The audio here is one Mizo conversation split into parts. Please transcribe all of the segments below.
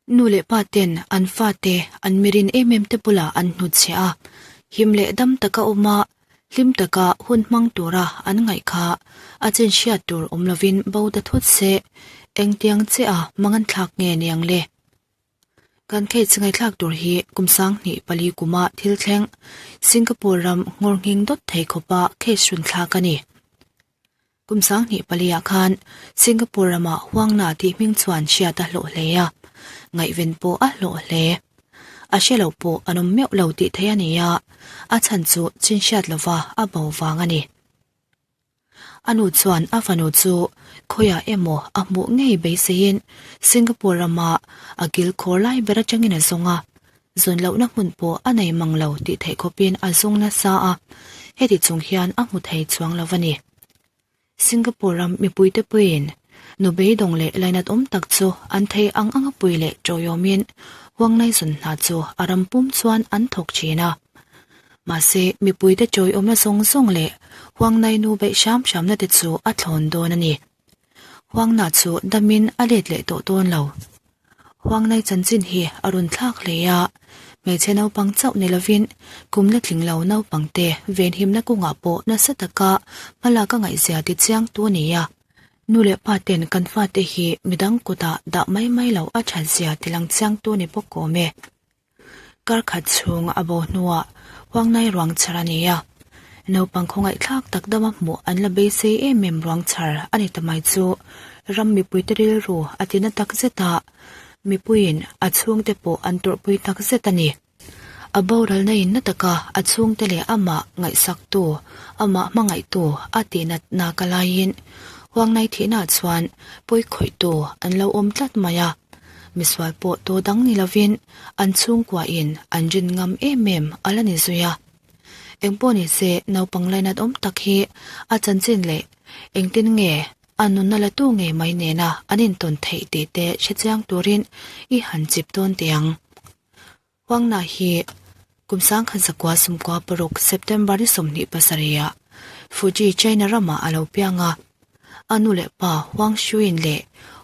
Nu leh pa ten an fate an mirin em em te bulah an hnutchhiah a, him leh dam taka awm a, hlim taka hun hmang tura an ngaih kha a chin hriat tur awm lovin bo ta thut se, engtiang che a mangan thlak nge niang le? Kan case ngaihthlak tur hi kum sanghnih pali kuma thil thleng Singapore ram nghawr nghing dawt thei khawpa case run thlak a ni. Kum sanghnih paliah khan Singapore ramah Huangna tih hming chuan hriat a hlawh hle a, ngaihven pawh a hlawh hle. A hre lo pawh an awm meuh lo tih theih a ni a, a chhan chu chin hriat lova a bo vang a ni. A nu chuan a fanu chu khawiah emaw a hmuh ngei beiseiin Singapore rama a kil khawr lai ber atangin a zawng a, zawn lohna hmun pawh a nei mang lo tih theih khawpin a zawng nasa a, heti chung hian a hmu thei chuang lo a ni. Singapore ram mipuite puiin nu beidawng leh lainat awm tak chu an thei ang anga pui leh tawiawmin Huangnai zawn hna chu a ram pum chuan an thawk thin a. Mahse, mipuite tawiawmna zawng zawng leh Huangnai nu beih hram hramna te chu a thlawn dawn a ni. Huangna chu damin a let leh tawh dawn lo. Huangnai chanchin hi a rawn thlak hle a, hmeichhe naupang chauh ni lovin kum la tling lo naupangte venhimna kawngah pawh nasa taka hmalak a ngaihzia ti chiang tu a ni a. Nu leh pa ten kan fate hi midang kutah dah mai mai lo a that zia ti lang chiang tu ni bawk awm e. Kar khat chhung a bo hnuah Huangnai ruang chhar a ni a, naupang khawngaihthlak tak dama hmuh an la beisei em em ruang chhar a ni ta mai chu ram mipuite rilru a tina tak zet a, mipuiin a chhungte pawh an tawrhpui tak zet a ni. A boralna in na taka a chhungte leh amah ngaihsaktu, amah hmangaihtu a tihnat nak a laiin Huangnai thihnaah chuan pawikhawihtu an lo awm tlat mai a. Misual pawh tu dang ni lovin an chhungkuain an rin ngam em em a la ni zui a. Engpawh ni se naupang lainat awm tak hi a chanchin leh engtin nge a nunna la tu ngei mai nena an intawn theih tih te hrechiang turin i han chip dawn teh ang. Huangna hi kum sangkhat zakua sumkua paruk September ni 27 ah Fuji, China ramah a lo piang a. A nu leh pa Huang Shuin leh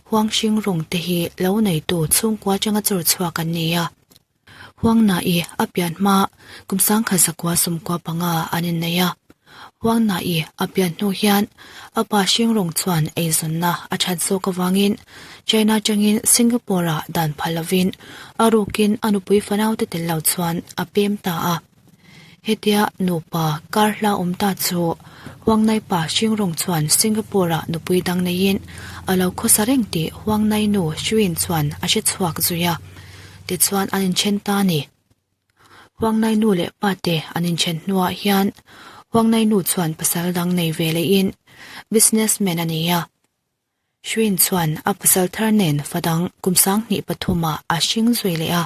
Huang Xingrong te hi lo neitu chhungkua atanga chawr chhuak an ni a. Huangna i a pian hma kum sangkhat zakua sumkua panga an innei a. Huangna i a pian hnu hian a pa Xingrong chuan eizawnna a that zawk avangin China atangin Singapore-ah dan phal lovin a rukin a nupui fanaute tel lo chuan a pem ta a. Hetia nupa kar hla awm ta chu Huangnai pa Xingrong chuan Singapore-ah nupui dang neiin a lo khawsa reng tih Huangnai nu Xuin chuan a hre chhuak zui a. Tichuan an inthen ta a ni. Huangnai nu leh pa te an inthen hnuah hian Huangnai nu chuan pasal dang nei ve lehin businessman a ni a. Hruin chuan a pasal thar nen fa dang kum sanghnih pathumah a hring zui leh a.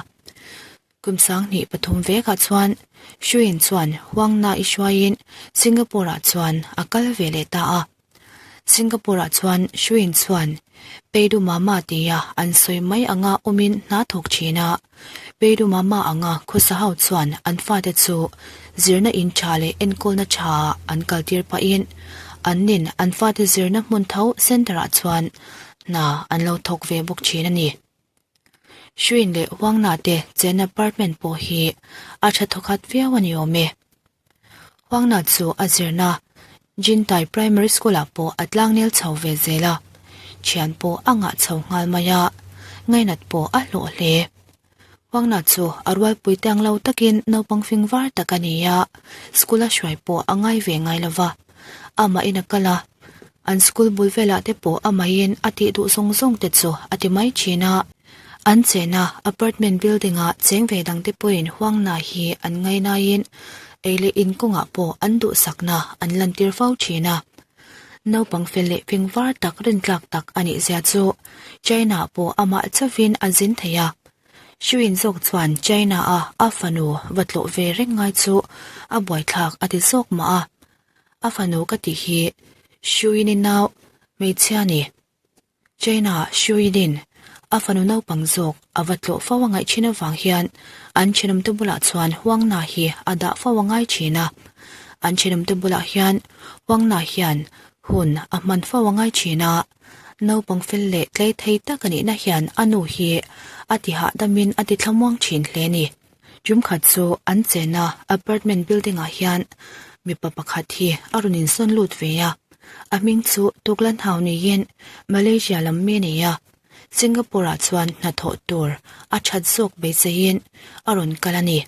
Kum sanghnih pathum vekah chuan Hruin chuan Huangna i hruaiin Singapore-ah chuan a kal ve leh ta a. Singapore-ah chuan Hruin chuan Peidu Mama tia an sawi mai anga awmin hna thawk thin a. Peidu Mama anga khawsa ho chuan an fate chu zirna in tha leh enkawlna tha an kaltir pahin an nin an fate zirna hmun tho centre ah chuan hna an lo thawk ve bawk thin a ni. Hruin leh Huangna te chenna apartment pawh hi a tha thawkhat viau a ni awm e. Huangna chu a zirna Jintai Primary School ah pawh a tlangnel chho ve zel a, thian pawh a ngah chho nghal mai a, ngainat pawh a hlawh hle. Huangna chu a rualpui te ang lo takin naupang fing var tak a ni a, school a hruai pawh a ngai ve ngai lo va, amahin a kal a, an school bul velah te pawh amahin a tih duh zawng zawng te chu a ti mai thin a. An chena apartment building ah cheng ve dang te pawhin Huangna hi an ngainaiin ei leh in kawngah pawh an duhsakna an lantir fo thin a. Naupang fel leh fing var tak rintlak tak a nih zia chu China pawh amah chauvin a zin thei a. Shuin zawk chuan China a a fanu va tlawh ve reng ngai chu a buaithlak a ti zawk mah a. A fanu ka tih hi Shuin-i nau hmeichhia ni. China Shuilin a fanu naupang zawk a va tlawh fo a ngaih thin avang hian an thenawmte bulah chuan Huangna hi a dah fo a ngai thin a. An thenawmte bulah hian Huangna hian hun a hman fo a ngai thin a. Naupang fel leh tlei thei tak a nihna hian a nu hi a ti hahdamin a ti thlamuang thin hle a ni. Tumkhat chu an chenna apartment building ah hian mipa pakhat hi a rawn insawn lut ve a, a hming chu Tuklan Hau niin Malaysia lam mi a ni a, Singapore ah chuan hnathawh tur a that zawk beiseiin a rawn kal a ni.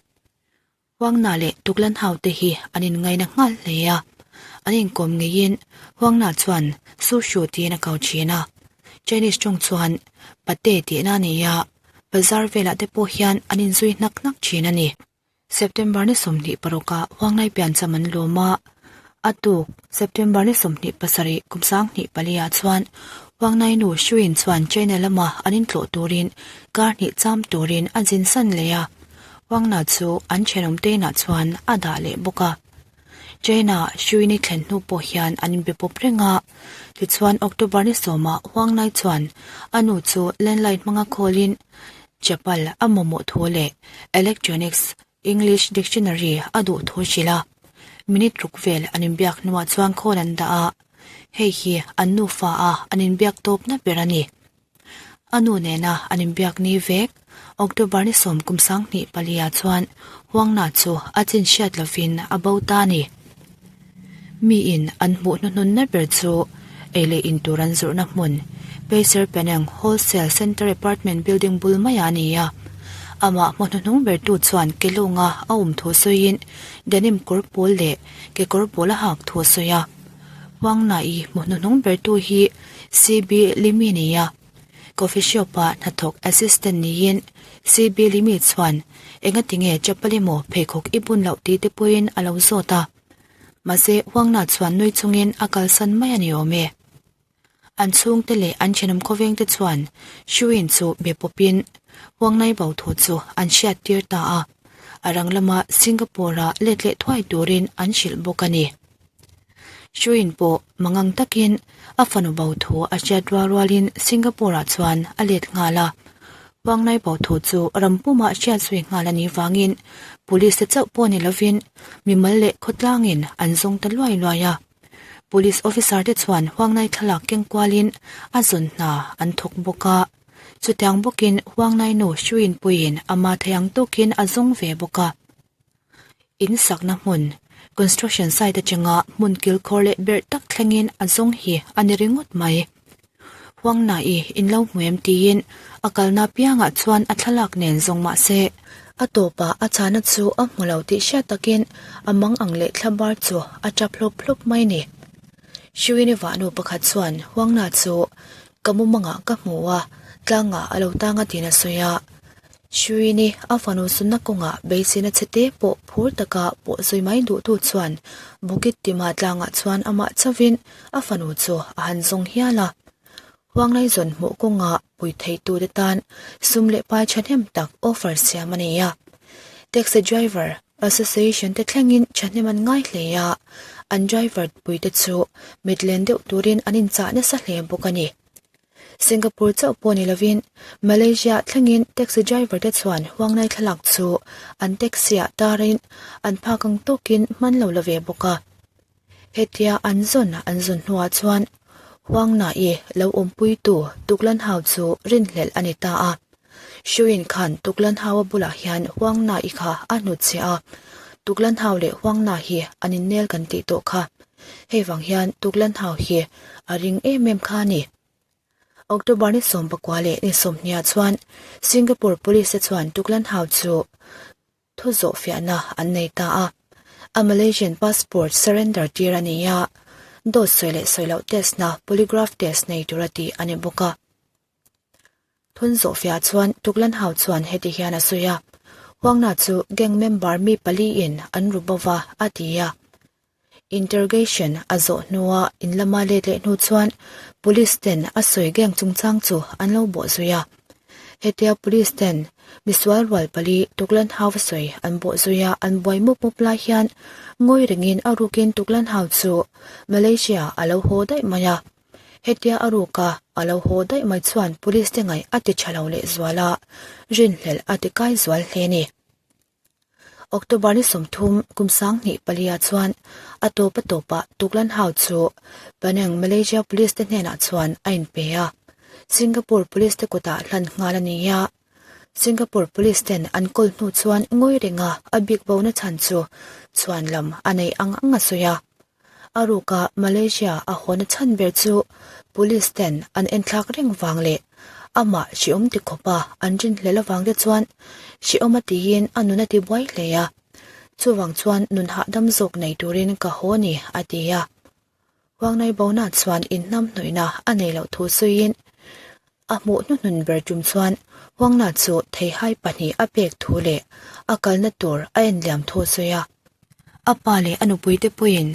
Huangna leh Tuklan Hau te hi an inngaina nghal hle a, an inkawm ngeiin Huangna chuan Su Shu tiin a ko thin a, Chinese tawng chuan Pate tihna a ni a, Bazar velah te pawh hian an inzui hnak hnak thin a ni. September ni 26 ah Huangnai piancham an lawm a, a tuk September ni 27 kum 2004 ah chuan Huangnai nu Shuin chuan China lama an intlawh turin kar hnih cham turin a zin san leh a, Huangna chu an thenawm te inah chuan a dah leh bawk a. China Shuini thlen hnu pawh hian an inbe pawp reng a, tichuan October ni sawmah Huangnai chuan a nu chu landline hmanga call-in chapal a mamawh thu leh electronics English dictionary a duh thu hrilh a. Minute ruk vel an inbiak hnuah chuan call an dah a, hei hi an nufa a an inbiak tawpna ber a ni. A nu nena an inbiak ni vek, October ni 10 kum 2004 chuan Huangna chu a chin hriat lovin a bo ta a ni. Miin an hmuh hnuhnunna ber chu ei leh in tur an zawrhna hmun Pasir Penang Wholesale Centre Apartment Building bul maiah a ni a. Amah hmu hnuhnung bertu chuan Kelunga a awm thu sawiin denim kawr pawl leh kekawr pawl a hak thu a sawi a. Huangna-i hmu hnuhnung bertu hi CB Limi a ni a, coffee shop-ah hnathawk assistant niin CB Limi chuan engatinge chapal emaw pheikhawk i bun loh tih te pawhin a lo zawt a. Mahse, Huangna chuan nui chungin a kalsan mai a ni awm e. An chhungte leh an thenawm khawvengte chuan Shuin chu be pawpin Huangnai bo thu chu an hriattir ta a, a rang lama Singapore-a let leh thuai turin an hrilh bawk a ni. Shuin pawh mangang takin a fanu bo thu a hriat rual rualin Singapore-ah chuan a let nghal a. Huangnai bo thu chu ram pumah hriat zui nghal a nih vangin Police te chauh pawh ni lovin mimal leh khawtlangin an zawng ta luai luai a. Police officer te chuan Huangnai thlalak keng kualin a zawn hna an thawk bawk a. Chutiang bawkin Huangnai nu Shuin puiin ama thei ang tawkin a zawng ve bawk a. In sakna hmun, construction site atanga hmun kilkhawr leh berh tak thlengin a zawng hi a ni ringawt mai. Huangna-i in lo hmu em tiin a kalna piangah chuan a thlalak nen zawng mah se, a tawpah a chhana chu a hmu lo tih hriat takin a mang ang leh thlabar chu a tap hlawp hlawp mai ni. Hriwini vahnu pakhat chuan Huangna chu ka mumangah ka hmu a, tlangah a lo tang a tiin a sawi a. Hriwini a fanu sunna kawngah beiseina chhe te pawh phur taka pawh zui mai duhtu chuan Bukit Timah tlangah chuan amah chauhin a fanu chu a han zawng hial a. Huanglai zawn hmuh kawngah pui theitute tan sum leh pai thahnem tak offer siam a nei a. Taxi driver association te thlengin thahnem an ngai hle a, an driver puite chu mit len deuh turin an inchah nasa hle bawk a ni. Singapore chauh pawh ni lovin Malaysia thlengin taxi driver te chuan Huanglai thlalak chu an taxi ah tarin an phak ang tawkin hman lo la ve bawk a. Hetia an zawn an zawn hnuah chuan Huangna-i lo awmpuitu Tuklan Hau chu rinhlelh a ni ta a. Shuin khan Tuklan Hau-a bulah hian Huangna-i kha a hnutchhiah a, Tuklan Hau leh Huangna hi an innel kan tih tawh kha. Hei vang hian Tuklan Hau hi a ring em em kha a ni. October ni 19 leh ni 20 chuan Singapore Police te chuan Tuklan Hau chu Thu zawhfiahna an nei ta a, a Malaysian passport surrender tir a ni a, dawt sawi leh sawi loh test na polygraph test nei tura tih a ni bawk a. Thun zawhfiah chuan Tuklan Hau chuan heti hian a sawi a, Huangna chu gang member mi pali in an ru bo va a ti a. Interrogation a zawh hnua in lama let leh hnu chuan police ten a sawi gang chungchang chu an lo bawh zui a. Hetia police ten misual rual pali Tuklan Hau sawi an bawh zui a an buai mup mup lai hian ngawi rengin a rukin Tuklan Hau chu Malaysia a lo haw daih mai a. Hetia a ruka a lo haw daih mai chuan police te ngaih a ti tha lo lehzual a, rinhlelh a ti kai zual hle a ni. October ni 30 kum 2004 chuan a tawp a tawpah Tuklan Hau chu Penang Malaysia Police te hnenah chuan a inpe a. Singapore Police te kutah hlan nghal a ni a. Singapore Police ten an kawl hnu chuan ngawi renga a bik bona chhan chu chhuan lam a neih ang ang a sawi a. A ruka Malaysia a hawn chhan ber chu Police ten an enthlak reng vang leh amah hriawm ti khawpa an rinhlel avang te chuan hriawm a tiin a nun a ti buai hle a. Chuvang chuan nun hahdam zawk nei turin ka haw a ni, a ti a. Huangnai Bona chuan inhnamhnawihna a nei loh thu sawiin a hmuh hnuhnun ber tum chuan Huangna chu theihai pahnih a pek thu leh a kalna tur a enliam thu a sawi a. A pa leh a nupuite pawhin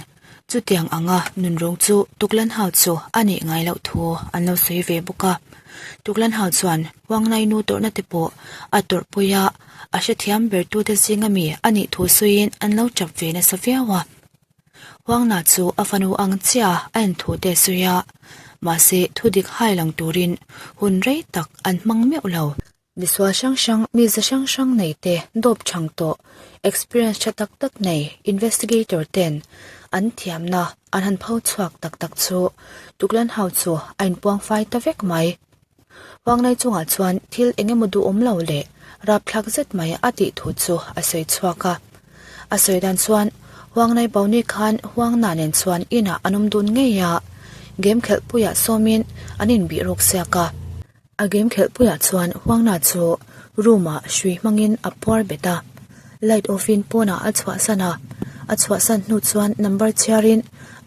chutiang anga nunrawng chu Tuklan Hau chu a neih ngai loh thu an lo sawi ve bawk a. Tuklan Hau chuan Huangnai nu tawrhna te pawh a tawrhpui a, a hrethiam bertute zinga mi a nih thu sawiin an lo tap ve nasa viau a. Huangna chu a fanu ang chiah a en thu te sawi a, mahse thudik hai lang turin hun rei tak an hmang meuh lo. Misual hrang hrang, mize hrang hrang nei te dawp chhang tawh, experience tha tak tak nei investigator ten an thiamna an han pho chhuak tak tak chu Tuklan ho chu a inpuang fai ta vek mai. Huangnai chungah chuan thil eng emaw duhawm lo leh rapthlak zet mai a tih thu chu a sawi chhuak a. A sawi dan chuan Huangnai Boni khan Huangna nen chuan inah an awm dun ngei a, game khelhpuiah sawmin an inbih rawk siak a. A game khelhpuiah chuan Huangna chu room-ah hrui hmangin a puar bet a, light off-in pawnah a chhuahsan a. A chhuahsan hnu chuan number chhiarin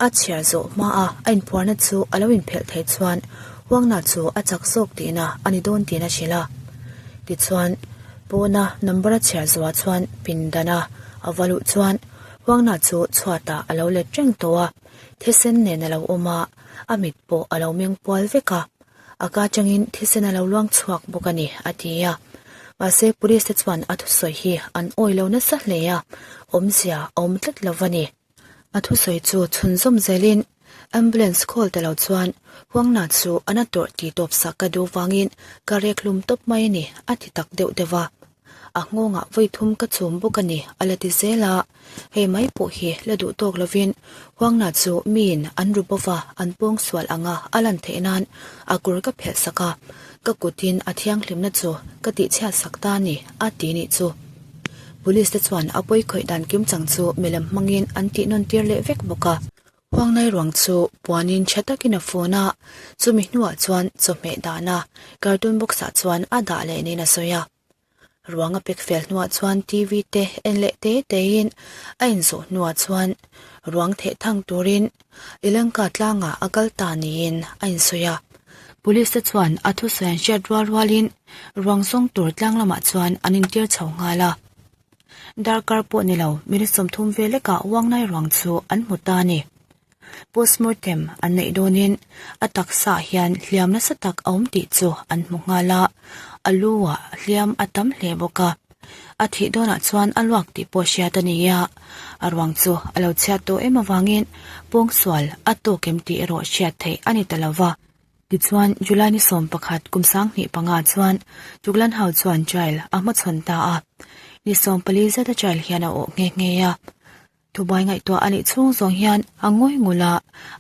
a chhiar zawh hmaah a inpuarna chu a lo inphelh theih chuan Huangna chu a chak zawk tihna a ni dawn tiin a hrilh a. Tichuan, pawna number a chhiar zawhah chuan pindana a va luh chuan Huangna chu chhuatah a lo let reng tawh a, thisen nen a lo awm a, a mit pawh a lo meng pual vek a, a ka atangin thisen a lo luang chhuak bawk a ni, a ti a. Mahse, police te chuan a thusawi hi an awi lo nasa hle a, awmzia a awm tlat lo va ni. A thusawi chu chhunzawm zelin ambulance call ta lo chuan Huangna chu a na tawrh tih tawp sak ka duh vangin ka rek hlum tawp mai a ni a ti tak deuh deuh a. A nghawngah vawi thum ka chhum bawk a ni a la ti zel a, hei mai pawh hi la duh tawk lovin Huangna chu miin an ru bova an pawng sual anga a lan theih nan a kawr ka phelh sak a, ka kutin a thianghlimna chu ka tihchhiat sak ta a ni a ti nih chu. Police te chuan a pawi khawih dan kim chang chu milem hmangin an tih nawn tir leh vek bawk a. Huangnai ruang chu puanin tha takin a fun a, chumi hnuah chuan chawhmeh dahna cartoon box ah chuan a dah leh niin a sawi a. Ruang a pek fel hnuah chuan TV te en leh te tein a inzawh hnuah chuan ruang theh thang turin Ilanka tlangah a kal ta niin a insawi a. Police te chuan a thusawi an hriat rual rualin ruang zawng tur tlang lamah chuan an intir chho nghal a. Darkar pawh ni lo minute 30 vel lekah Wangnai ruang chu an hmu ta a ni. Postmortem an neih dawnin a taksa ah hian hliam nasa tak a awm tih chu an hmu nghal a, a lu ah hliam a tam hle bawk a. A thih dawnah chuan a luak tih pawh hriat a ni a, a ruang chu a lo chhiat tawh em avangin pawngsual a tawk em tih erawh hriat theih a ni ta lo va. Tichuan, July ni 11 kum 2005 chuan Tuglan Hau chuan trial a hmachhawn ta a, ni 14 zeta trial hian a awh nghe nghe a. Thubuai ngaihtuah a nih chhung zawng hian a ngawi ngul a,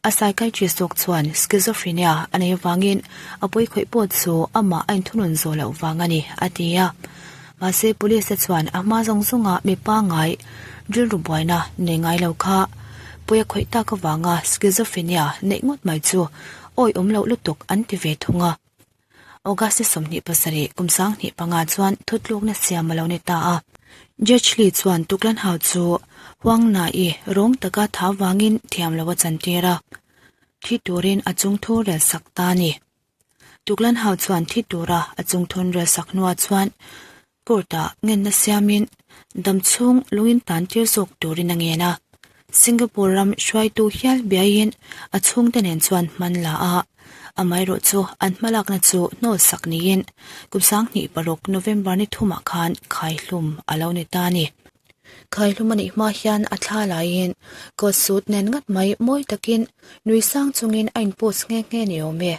a psychiatrist zawk chuan schizophrenia a nei avangin a pawi khawih pawh chu amah a inthunun zawh loh vang a ni, a ti a. Mahse, police te chuan a hma zawng zawnga mi pangngai rilru buaina nei ngai lo kha pawi a khawih tak avanga schizophrenia neih ngawt mai chu awihawm loh lutuk an ti ve thung a. August 27 kum 2005 chuan thutlukna siam a lo ni ta a. Judge Lee chuan Tuklan Hau chu Huang Na-i rawng taka tha vangin thiam lo a chantir a, thi turin a chungthu rel sak ta a ni. Tuklan Hau chuan thi tura a chungthun rel sak hnuah chuan Court-ah ngenna siamin damchhung lungin tan tir zawk turin a ngen a. Singapore ram hruaitu hial biaiin a chhungte nen chuan hman la a, amaherawh chu an hmalakna chu hnawl sak niin kum 2006 November ni thumah khan khaihlum a lo ni ta a ni. Khaihlum a nih hma hian a thla laiin coat suit nen ngat mai mawi takin nui sang chungin a in post nghe nghe ni awm e.